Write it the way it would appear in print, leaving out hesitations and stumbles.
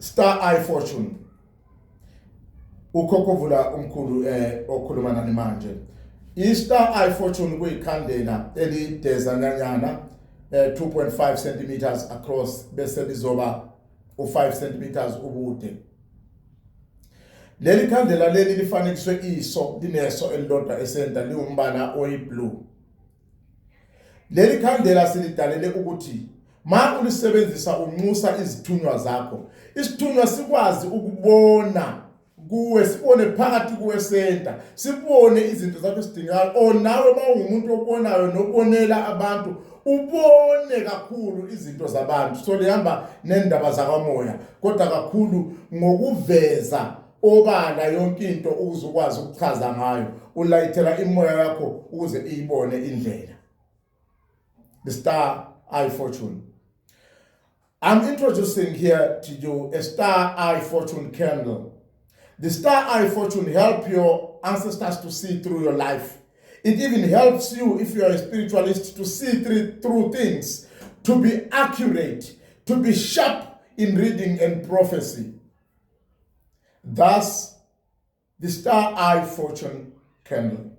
Star Eye Fortune. Ukhokhovula umkhulu okhuluma nani manje. I-Star Eye Fortune kuyikhandlela elidezanyanyana 2.5 centimeters across, bese lizoba u5 centimeters ubude. Leli khandlela leli lifanekiswe iso, lineso elilodwa esenta, liwumbala oyiblue. Leli khandlela silidalele ukuthi ma ulisebenzisa unxusa izithunywa zakho, isithunywa sikwazi ukubona kuwe, sibone phakathi kuwe senta, sibone izinto zakho esidingayo, or nawe uma ungumuntu obonayo nobonela abantu, ubone kakhulu izinto zabantu. So lihamba nendaba zakwamoya, kodwa kakhulu ngokuveza obala yonke into ukuze ukwazi ukuchaza ngayo, ulayithela imoya yakho ukuze iyibone indlela. The Star Eye Fortune. I'm introducing here to you a Star Eye Fortune candle. The Star Eye Fortune help your ancestors to see through your life. It even helps you, if you are a spiritualist, to see through things, to be accurate, to be sharp in reading and prophecy. Thus, the Star Eye Fortune candle.